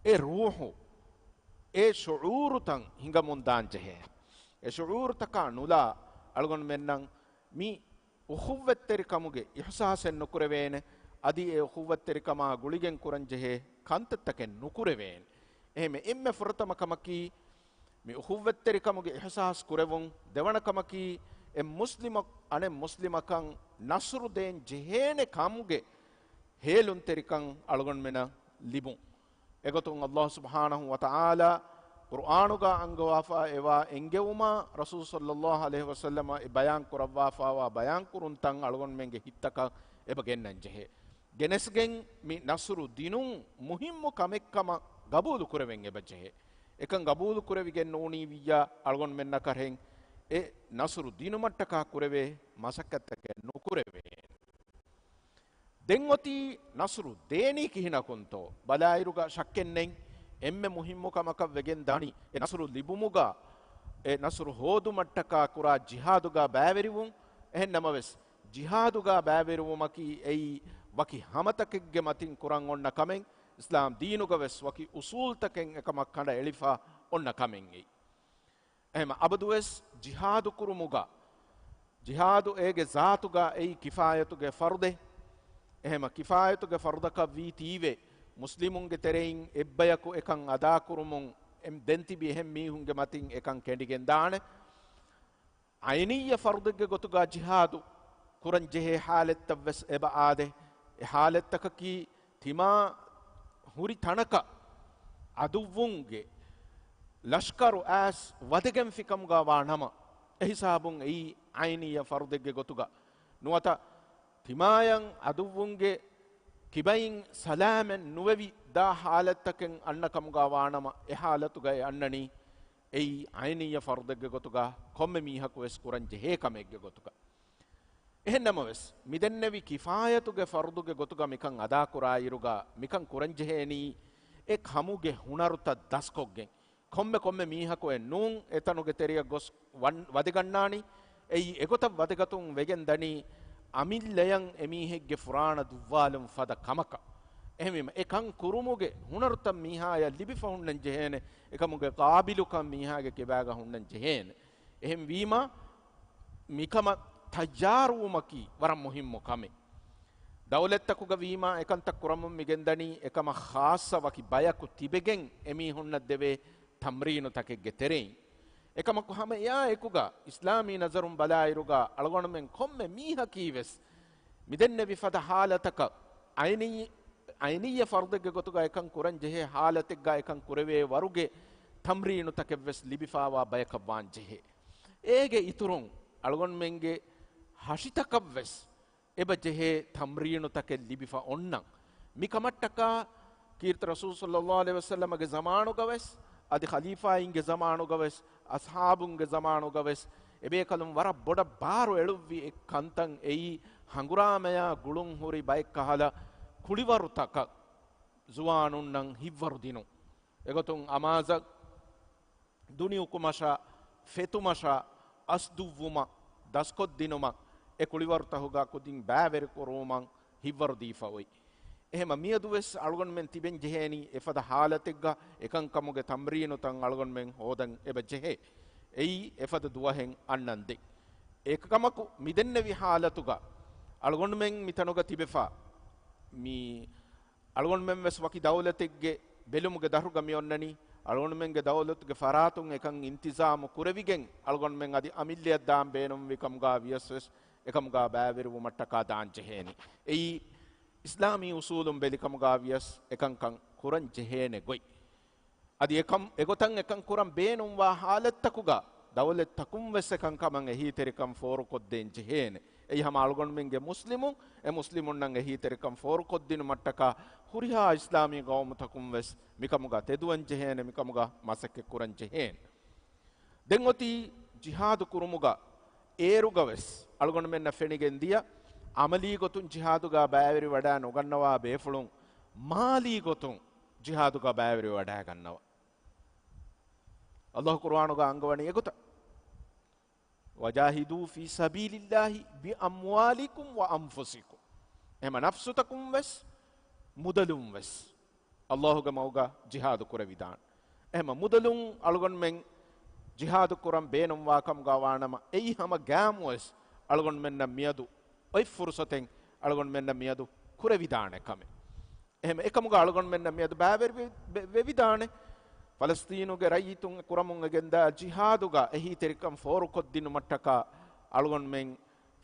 އެ ރޫޙު، އެ ޝުޢޫރުތައް ހިނގަމުން ދާން ޖެހޭ. އެ ޝުޢޫރުތަކާ ނުލާ އަޅުގަނޑުމެންނަށް މި އުޚުއްވަތްތެރިކަމުގެ އިޙްސާސެއް ނުކުރެވޭނެ. އަދި އެ އުޚުއްވަތްތެރިކަމާ ގުޅިގެން ކުރަން ޖެހޭ ކަންތައްތަކެއް ނުކުރެވޭނެ. އެހެން އެންމެ ފުރަތަމަ ކަމަކީ، މި އުޚުއްވަތްތެރިކަމުގެ އިޙްސާސް ކުރެވުން. ދެވަނަ ކަމަކީ، އެއް މުސްލިމަކު އަނެއް މުސްލިމަކަށް ނަޞްރު ދޭން ޖެހޭނެ ކަމުގެ ހޭލުންތެރިކަން އަޅުގަނޑުމެނަށް ލިބުން. އެގޮތުން ﷲ ސުބްޙާނަހޫ ވަތަޢާލާ ޤުރުއާނުގަ އަންގަވާފަ އެވާ އެންގެވުމާ، ރަސޫލު ޞައްލައްލާހު ޢަލައިހި ވަސައްލަމަ އެ ބަޔާން ކުރައްވާފައިވާ ބަޔާން ކުރުންތައް އަޅުގަނޑުމެންގެ ހިތްތަކަށް އެބަ ގެންނަން ޖެހޭ. ގެނެސްގެން މި ނަޞްރު ދިނުން މުހިއްމު ކަމެއްކަމަށް ގަބޫލު ކުރެވެން އެބަ ޖެހޭ. އެކަން ގަބޫލު ކުރެވިގެން ނޫނީ ވިއްޔާ އަޅުގަނޑުމެންނަކަށް އެ ނަޞްރު ދިނުމަށްޓަކާ ކުރެވޭ މަސައްކަތްތަކެއް ނުކުރެވޭނެ. ދެން އޮތީ ނަޞްރު ދޭނީ ކިހިނަކުންތޯ ބަލާއިރުގަ ޝައްކެއް ނެތް، އެންމެ މުހިއްމު ކަމަކަށް ވެގެން ދާނީ އެ ނަޞްރު ލިބުމުގަ، އެ ނަޞްރު ހޯދުމަށްޓަކާ ކުރާ ޖިހާދުގަ ބައިވެރިވުން. އެހެން ނަމަވެސް، ޖިހާދުގަ ބައިވެރިވުމަކީ އެއީ ވަކި ހަމަތަކެއްގެ މަތިން ކުރަން އޮންނަ ކަމެއް، އިސްލާމް ދީނުގަ ވެސް ވަކި އުޞޫލްތަކެއް އެކަމަށް ކަނޑައެޅިފަ އޮންނަ ކަމެއް އެއީ. އެހެމަ އަބަދުވެސް ޖިހާދު ކުރުމުގަ، ޖިހާދު އޭގެ ޒާތުގަ އެއީ ކިފާޔަތުގެ ފަރުދެއް. އެހެމަ ކިފާޔަތުގެ ފަރުދަކަށް ވީތީވެ، މުސްލިމުންގެ ތެރެއިން އެއްބަޔަކު އެކަން އަދާކުރުމުން އެ ދެން ތިބި އެހެން މީހުންގެ މަތިން އެކަން ކެނޑިގެން ދާނެ. އައިނިއްޔަ ފަރުދެއްގެ ގޮތުގަ ޖިހާދު ކުރަން ޖެހޭ ހާލަތްތައް ވެސް އެބަ އާދޭ. އެ ހާލަތްތަކަކީ ތިމާ ހުރި ތަނަކަށް އަދުއްވުންގެ ލަޝްކަރު އައިސް ވަދެގެންފިކަމުގަ ވާ ނަމަ، އެހިސާބުން އެއީ އައިނިއްޔަ ފަރުދެއްގެ ގޮތުގަ ނުވަތަ ތިމާޔަށް އަދުއްވުންގެ ކިބައިން ސަލާމަތް ނުވެވި ދާ ހާލަތްތަކެއް އަންނަ ކަމުގަ ވާނަމަ، އެ ހާލަތުގައި އަންނަނީ އެއީ އައިނިއްޔަ ފަރުދެއްގެ ގޮތުގަ ކޮންމެ މީހަކު ވެސް ކުރަން ޖެހޭ ކަމެއްގެ ގޮތުގަ. އެހެން ނަމަވެސް، މިދެންނެވި ކިފާޔަތުގެ ފަރުދުގެ ގޮތުގަ މިކަން އަދާކުރާއިރުގަ މިކަން ކުރަންޖެހޭނީ އެ ކަމުގެ ހުނަރުތައް ދަސްކޮށްގެން. ކޮންމެ ކޮންމެ މީހަކު އެ ނޫން އެތަނުގެ ތެރެއަށް ގޮސް ވަން-، ވަދެގަންނާނީ. އެއީ އެގޮތަށް ވަދެގަތުން ވެގެން ދަނީ އަމިއްލަޔަށް އެމީހެއްގެ ފުރާނަ ދުއްވާލުން ފަދަ ކަމަކަށް. އެހެންވީމަ، އެ ކަން ކުރުމުގެ ހުނަރުތައް މީހާޔަށް ލިބިފަ ހުންނަން ޖެހޭނެ، އެކަމުގެ ޤާބިލުކަން މީހާގެ ކިބާގަ ހުންނަން ޖެހޭނެ. އެހެންވީމަ، މިކަމަށް ތައްޔާރުވުމަކީ ވަރަށް މުހިއްމު ކަމެއް. ދައުލަތްތަކުގަ ވީމާ އެކަންތައް ކުރަމުން މިގެންދަނީ އެކަމަށް ޚާއްޞަ ވަކި ބަޔަކު ތިބެގެން އެމީހުންނަށް ދެވޭ ތަމްރީނުތަކެއްގެ ތެރެއިން. އެކަމަކު ހަމަ އެއާ އެކުގަ އިސްލާމީ ނަޒަރުން ބަލާއިރުގަ އަޅުގަނޑުމެން ކޮންމެ މީހަކީ ވެސް މިދެންނެވި ފަދަ ހާލަތަކަށް އައިނީ-، އައިނިއްޔަ ފަރުދެއްގެ ގޮތުގަ އެކަން ކުރަން ޖެހޭ ހާލަތެއްގަ އެކަން ކުރެވޭ ވަރުގެ ތަމްރީނުތަކެއް ވެސް ލިބިފައިވާ ބަޔަކަށް ވާން ޖެހޭ. އޭގެ އިތުރުން އަޅުގަނޑުމެންގެ ހަށިތަކަށް ވެސް އެބަ ޖެހޭ ތަމްރީނުތަކެއް ލިބިފަ އޮންނަން. މިކަމަށްޓަކާ ކީރިތި ރަސޫލު ޞައްލައްލާހު ޢަލައިހި ވަސައްލަމަގެ ޒަމާނުގަ ވެސް، އަދި ޚަލީފާއިންގެ ޒަމާނުގަ ވެސް، އަޞްޙާބުންގެ ޒަމާނުގަ ވެސް، އެބޭކަލުން ވަރަށް ބޮޑަށް ބާރު އެޅުއްވި އެއް ކަންތައް އެއީ، ހަނގުރާމަޔާ ގުޅުން ހުރި ބައެއްކަހަލަ ކުޅިވަރުތަކަށް ޒުވާނުންނަށް ހިތްވަރު ދިނުން. އެގޮތުން އަމާޒަށް ދުނި އުކުމަށާ، ފެތުމަށާ، އަސް ދުއްވުމަށް، ދަސްކޮށްދިނުމަށް، އެ ކުޅިވަރުތަހުގަ ކުދިން ބައިވެރިކުރުވުމަށް ހިތްވަރު ދީފަ އޮތް. އެހެމަ މިއަދުވެސް އަޅުގަނޑުމެން ތިބެން ޖެހޭނީ އެފަދަ ހާލަތެއްގަ އެކަންކަމުގެ ތަމްރީނުތައް އަޅުގަނޑުމެން ހޯދަން އެބަ ޖެހޭ. އެއީ އެފަދަ ދުވަހެއް އަންނަންދެން. އެކަމަކު މިދެންނެވި ހާލަތުގަ އަޅުގަނޑުމެން މިތަނުގަ ތިބެފަ މި އަޅުގަނޑުމެން ވެސް ވަކި ދައުލަތެއްގެ ބެލުމުގެ ދަށުގަ މިއޮންނަނީ. އަޅުގަނޑުމެންގެ ދައުލަތުގެ ފަރާތުން އެކަން އިންތިޒާމު ކުރެވިގެން އަޅުގަނޑުމެން އަދި އަމިއްލަޔަށް ދާން ބޭނުންވި ކަމުގަ ވިޔަސް ވެސް އެކަމުގަ ބައިވެރިވުމަށްޓަކާ ދާން ޖެހޭނީ. އެއީ އިސްލާމީ އުސޫލުން ބެލި ކަމުގަ ވިޔަސް އެކަންކަން ކުރަން ޖެހޭނެ ގޮތް. އަދި އެކަން، އެގޮތަށް އެކަން ކުރަން ބޭނުންވާ ހާލަތްތަކުގަ ދައުލަތްތަކުން ވެސް އެކަންކަމަށް އެހީތެރިކަން ފޯރުކޮށްދޭން ޖެހޭނެ. އެއީ ހަމަ އަޅުގަނޑުމެންގެ މުސްލިމުން، އެ މުސްލިމުންނަށް އެހީތެރިކަން ފޯރުކޮށްދިނުމަށްޓަކާ ހުރިހާ އިސްލާމީ ގައުމުތަކުން ވެސް މިކަމުގަ ތެދުވަން ޖެހޭނެ، މިކަމުގަ މަސައްކަތް ކުރަން ޖެހޭނެ. ދެން އޮތީ ޖިހާދު ކުރުމުގަ އޭރުގަ ވެސް އަޅުގަނޑުމެންނަށް ފެނިގެން ދިޔަ އަމަލީ ގޮތުން ޖިހާދުގަ ބައިވެރިވަޑައި ނުގަންނަވާ ބޭފުޅުން މާލީ ގޮތުން ޖިހާދުގަ ބައިވެރިވަޑައިގަންނަވާ. އައްލާހު ޤުރުއާނުގަ އަންގަވަނީ އެގޮތަށް، "وجاهدوا في سبيل الله بأموالكم وأنفسكم." އެހެމަ ނަފްސުތަކުން ވެސް، މުދަލުން ވެސް އައްލާހުގެ މަގުގަ ޖިހާދު ކުރެވިދާނެ. އެހެމަ މުދަލުން އަޅުގަނޑުމެން ޖިހާދު ކުރަން ބޭނުންވާ ކަމުގަ ވާނަމަ، އެއީ ހަމަ ގައިމުވެސް އަޅުގަނޑުމެންނަށް މިއަދު އޮތް ފުރުސަތެއް އަޅުގަނޑުމެންނަށް މިއަދު ކުރެވިދާނެ ކަމެއް. އެހެމަ އެކަމުގަ އަޅުގަނޑުމެންނަށް މިއަދު ބައިވެރި ވެ-، ވެ-، ވެވިދާނެ. ފަލަސްތީނުގެ ރައްޔިތުން ކުރަމުން އެގެންދާ ޖިހާދުގަ އެހީތެރިކަން ފޯރުކޮށްދިނުމަށްޓަކާ އަޅުގަނޑުމެން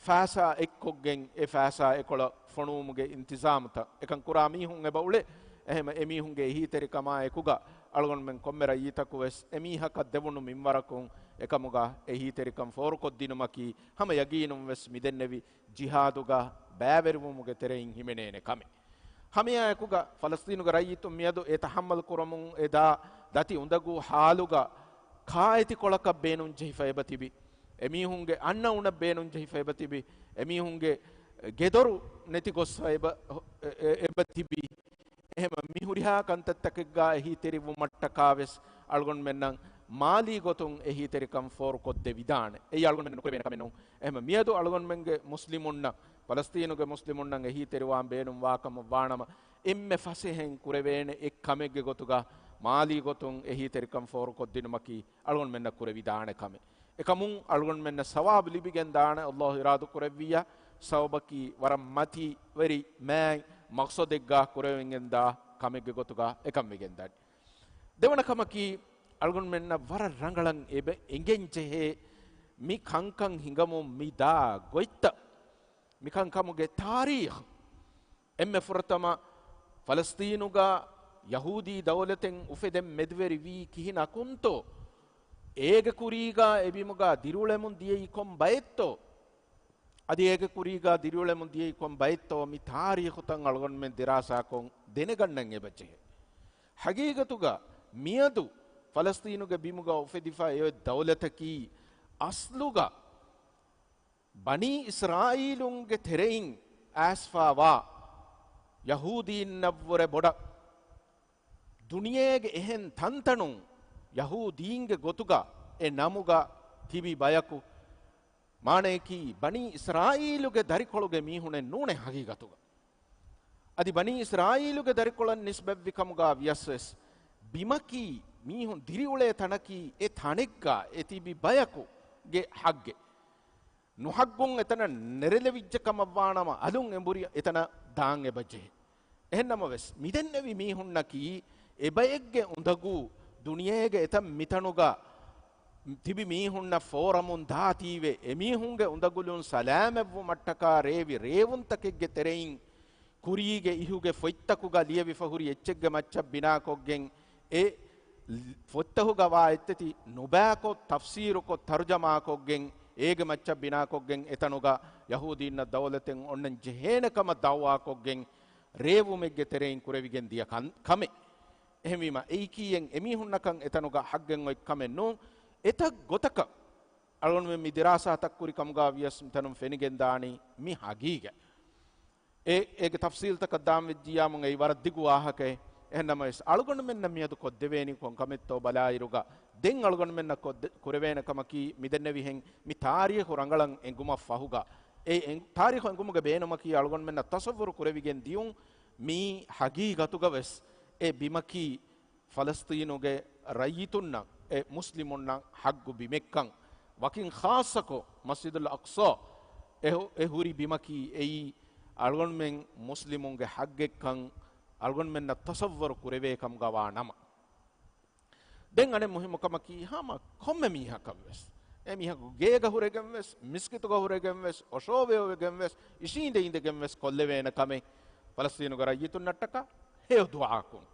ފައިސާ އެއްކޮށްގެން އެ ފައިސާ އެކޮޅަށް ފޮނުވުމުގެ އިންތިޒާމުތައް އެކަން ކުރާ މީހުން އެބަ އުޅޭ. އެހެމަ އެމީހުންގެ އެހީތެރިކަމާ އެކުގަ އަޅުގަނޑުމެން ކޮންމެ ރައްޔިތަކު ވެސް އެމީހަކަށް ދެވުނު މިންވަރަކުން އެކަމުގަ އެހީތެރިކަން ފޯރުކޮށްދިނުމަކީ ހަމަ ޔަގީނުން ވެސް މިދެންނެވި ޖިހާދުގަ ބައިވެރިވުމުގެ ތެރެއިން ހިމެނޭނެ ކަމެއް. ހަމައެއާއެކުގަ ފަލަސްތީނުގެ ރައްޔިތުން މިއަދު އެ ތަޙައްމަލް ކުރަމުން އެދާ ދަތި އުނދަގޫ ހާލުގަ ކާއެތި ކޮޅަކަށް ބޭނުން ޖެހިފަ އެބަތިބި، އެމީހުންގެ އަންނައުނަށް ބޭނުން ޖެހިފަ އެބަތިބި، އެމީހުންގެ ގެދޮރު ނެތި ގޮސްފަ އެބަ-، އެ-، އެ-، އެބަތިބި. އެހެމަ މި ހުރިހާ ކަންތައްތަކެއްގަ އެހީތެރިވުމަށްޓަކާ ވެސް އަޅުގަނޑުމެންނަށް މާލީ ގޮތުން އެހީތެރިކަން ފޯރުކޮށްދެވިދާނެ. އެއީ އަޅުގަނޑުމެން ނުކުރެވޭނެ ކަމެއް ނޫން. އެހެމަ މިއަދު އަޅުގަނޑުމެންގެ މުސްލިމުންނަށް، ފަލަސްތީނުގެ މުސްލިމުންނަށް އެހީތެރިވާން ބޭނުންވާ ކަމަށް ވާނަމަ، އެންމެ ފަސޭހައިން ކުރެވޭނެ އެއް ކަމެއްގެ ގޮތުގަ މާލީ ގޮތުން އެހީތެރިކަން ފޯރުކޮށްދިނުމަކީ އަޅުގަނޑުމެންނަށް ކުރެވިދާނެ ކަމެއް. އެކަމުން އަޅުގަނޑުމެންނަށް ސަވާބު ލިބިގެން ދާނެ، ﷲ އިރާދަ ކުރެއްވިއްޔާ، ސަބަބަކީ ވަރަށް މަތިވެރި މާތް މަޤްޞަދެއްގަ ކުރެވިގެން ދާ ކަމެއްގެ ގޮތުގަ އެކަން ވެގެން ދާނެ. ދެވަނަ ކަމަކީ، އަޅުގަނޑުމެންނަށް ވަރަށް ރަނގަޅަށް އެބަ އެނގެން ޖެހޭ މި ކަންކަން ހިނގަމުން މި ދާ ގޮތްތައް، މިކަންކަމުގެ ތާރީޚު، އެންމެ ފުރަތަމަ ފަލަސްތީނުގަ ޔަހޫދީ ދައުލަތެއް އުފެދެން މެދުވެރިވީ ކިހިނަކުންތޯ؟ އޭގެ ކުރީގަ އެބިމުގަ ދިރިއުޅެމުން ދިޔައީ ކޮން ބައެއްތޯ؟ އަދި އޭގެ ކުރީގަ ދިރިއުޅެމުން ދިޔައީ ކޮން ބައެއްތޯ؟ މި ތާރީޚުތައް އަޅުގަނޑުމެން ދިރާސާކޮށް ދެނެގަންނަން އެބަޖެހޭ. ހަގީގަތުގަ މިއަދު ފަލަސްތީނުގެ ބިމުގަ އުފެދިފަ އޮތް ދައުލަތަކީ އަސްލުގަ ބަނީ އިސްރާއީލުންގެ ތެރެއިން އައިސްފަވާ ޔަހޫދީންނަށްވުރެ ބޮޑަށް ދުނިޔޭގެ އެހެން ތަންތަނުން ޔަހޫދީންގެ ގޮތުގަ އެ ނަމުގަ ތިބި ބަޔަކު، މާނަޔަކީ ބަނީ އިސްރާއީލުގެ ދަރިކޮޅުގެ މީހުނެއް ނޫނޭ ހަގީގަތުގަ. އަދި ބަނީ އިސްރާއީލުގެ ދަރިކޮޅަށް ނިސްބަތްވި ކަމުގަ ވިޔަސް ވެސް، ބިމަކީ މީހުން ދިރިއުޅޭ ތަނަކީ އެ ތަނެއްގަ އެ ތިބި ބަޔަކުގެ ހައްގެއް. ނުހައްގުން އެތަނަށް ނެރެލެވިއްޖެ ކަމަށްވާނަމަ، އަލުން އެނބުރި އެތަނަށް ދާން އެބަޖެހޭ. އެހެންނަމަވެސް، މިދެންނެވި މީހުންނަކީ އެބައެއްގެ އުނދަގޫ ދުނިޔޭގެ އެތައް މިތަނުގަ ތިބި މީހުންނަށް ފޯރަމުން ދާތީވެ، އެމީހުންގެ އުނދަގުލުން ސަލާމަތްވުމަށްޓަކާ ރޭވި ރޭވުންތަކެއްގެ ތެރެއިން ކުރީގެ އިހުގެ ފޮތްތަކުގަ ލިޔެވިފަ ހުރި އެއްޗެއްގެ މައްޗަށް ބިނާކޮށްގެން، އެ ފޮތްތަކުގަ ވާ އެއްޗެތި ނުބައިކޮށް، ތަފްސީރުކޮށް، ތަރުޖަމާކޮށްގެން، އޭގެ މައްޗަށް ބިނާކޮށްގެން އެތަނުގަ ޔަހޫދީންނަށް ދައުލަތެއް އޮންނަން ޖެހޭނެ ކަމަށް ދައުވާކޮށްގެން ރޭވުމެއްގެ ތެރެއިން ކުރެވިގެން ދިޔަ ކަން-، ކަމެއް. އެހެންވީމަ، އެއީކީއެއް އެމީހުންނަކަށް އެތަނުގަ ހައްގެއް އޮތް ކަމެއް ނޫން. އެތައް ގޮތަކަށް އަޅުގަނޑުމެން މި ދިރާސާތައް ކުރި ކަމުގަ ވިޔަސް މިތަނުން ފެނިގެން ދާނީ މި ހަގީގަތް. އެ، އޭގެ ތަފްސީލްތަކަށް ދާން ވެއްޖިއްޔާމު އެއީ ވަރަށް ދިގު ވާހަކައެއް. އެހެންނަމަވެސް، އަޅުގަނޑުމެންނަށް މިއަދު ކޮށްދެވޭނީ ކޮން ކަމެއްތޯ ބަލާއިރުގަ، ދެން އަޅުގަނޑުމެންނަށް ކޮށްދެ-، ކުރެވޭނެ ކަމަކީ، މިދެންނެވިހެން މި ތާރީޚު ރަނގަޅަށް އެނގުމަށް ފަހުގަ، އެ އެނގ-، ތާރީޚު އެނގުމުގެ ބޭނުމަކީ އަޅުގަނޑުމެންނަށް ތަޞައްވުރު ކުރެވިގެން ދިޔުން، މި ހަގީގަތުގަ ވެސް އެ ބިމަކީ ފަލަސްތީނުގެ ރައްޔިތުންނަށް، އެ މުސްލިމުންނަށް ހައްގު ބިމެއްކަން، ވަކިން ޚާއްޞަކޮށް މަސްޖިދުލް އަޤްޞާ އެ ހު-، އެ ހުރި ބިމަކީ އެއީ އަޅުގަނޑުމެން މުސްލިމުންގެ ހައްގެއްކަން އަޅުގަނޑުމެންނަށް ތަޞައްވަރު ކުރެވޭ ކަމުގަ ވާ ނަމަ، ދެން އަނެއް މުހިއްމު ކަމަކީ، ހަމަ ކޮންމެ މީހަކަށް ވެސް، އެ މީހަކު ގޭގަ ހުރެގެން ވެސް، މިސްކިތުގަ ހުރެގެން ވެސް، އޮށޯވެޔޮވެގެން ވެސް، އިށީނދެ އިނދެގެން ވެސް ކޮށްލެވޭނެ ކަމެއް، ފަލަސްތީނުގެ ރައްޔިތުންނަށްޓަކާ ހެޔޮ ދުޢާކުރުން.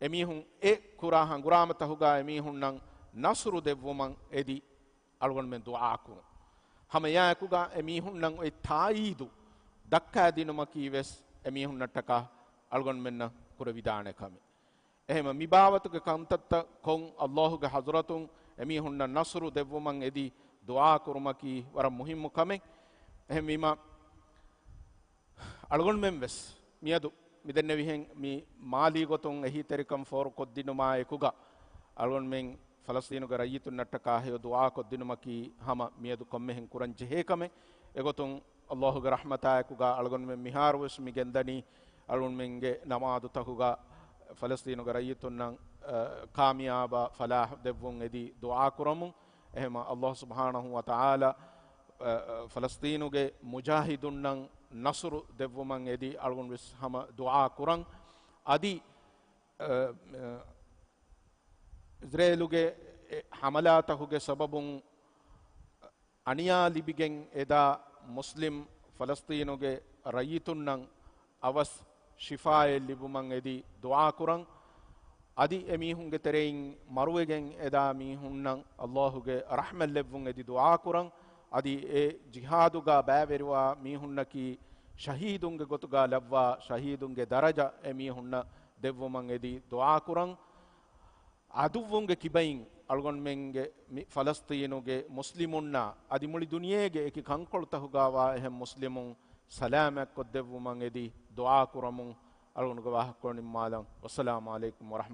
އެމީހުން އެ ކުރާ ހަނގުރާމަތަކުގަ އެމީހުންނަށް ނަޞްރު ދެއްވުމަށް އެދި އަޅުގަނޑުމެން ދުޢާކުރުން. ހަމައެއާއެކުގަ އެމީހުންނަށް އޮތް ތާއީދު ދައްކާދިނުމަކީ ވެސް އެމީހުންނަށްޓަކާ އަޅުގަނޑުމެންނަށް ކުރެވިދާނެ ކަމެއް. އެހެމަ މިބާވަތުގެ ކަންތައްތައް ކޮށް، ﷲ ގެ ޙަޟްރަތުން އެމީހުންނަށް ނަޞްރު ދެއްވުމަށް އެދި ދުޢާ ކުރުމަކީ ވަރަށް މުހިއްމު ކަމެއް. އެހެންވީމަ، އަޅުގަނޑުމެން ވެސް މިއަދު މިދެންނެވިހެން މި މާލީ ގޮތުން އެހީތެރިކަން ފޯރުކޮށްދިނުމާ އެކުގަ، އަޅުގަނޑުމެން ފަލަސްތީނުގެ ރައްޔިތުންނަށްޓަކާ ހެޔޮ ދުޢާކޮށްދިނުމަކީ ހަމަ މިއަދު ކޮންމެހެން ކުރަން ޖެހޭ ކަމެއް. އެގޮތުން ﷲ ގެ ރަޙްމަތާއެކުގަ އަޅުގަނޑުމެން މިހާރު ވެސް މި ގެންދަނީ، އަޅުގަނޑުމެންގެ ނަމާދުތަކުގަ ފަލަސްތީނުގެ ރައްޔިތުންނަށް، އަ، ކާމިޔާބާ ފަލާޙް ދެއްވުން އެދި ދުޢާ ކުރަމުން. އެހެމަ ﷲ ސުބްޙާނަހޫ ވަތަޢާލާ، އަ، އަ، ފަލަސްތީނުގެ މުޖާހިދުންނަށް ނަޞްރު ދެއްވުމަށް އެދި އަޅުގަނޑު ވެސް ހަމަ ދުޢާ ކުރަން. އަދި، އަ، އަ، އިޒްރޭލުގެ އެ ޙަމަލާތަކުގެ ސަބަބުން އަނިޔާ ލިބިގެން އެދާ މުސްލިމް ފަލަސްތީނުގެ ރައްޔިތުންނަށް އަވަސް ޝިފާއެއް ލިބުމަށް އެދި ދުޢާ ކުރަން. އަދި އެ މީހުންގެ ތެރެއިން މަރުވެގެން އެދާ މީހުންނަށް އައްލާހުގެ ރަޙްމަތް ލެއްވުން އެދި ދުޢާކުރަން. އަދި އެ ޖިހާދުގަ ބައިވެރިވާ މީހުންނަކީ ޝަހީދުންގެ ގޮތުގަ ލައްވާ ޝަހީދުންގެ ދަރަޖަ އެ މީހުންނަށް ދެއްވުމަށް އެދި ދުޢާކުރަން. ޢަދުއްވުންގެ ކިބައިން އަޅުގަނޑުމެންގެ މި ފަލަސްޠީނުގެ މުސްލިމުންނާ އަދި މުޅި ދުނިޔޭގެ އެކި ކަންކޮޅުތަކުގަވާ އެހެން މުސްލިމުން ސަލާމަތްކޮށްދެއްވުމަށް އެދި ދުޢާކުރަމުން. އަޅުގަނޑުގެ ވާހަކަކޮޅު ނިންމާލަން. ވައްސަލާމު ޢަލައިކުމް ވަރަޙްމަތު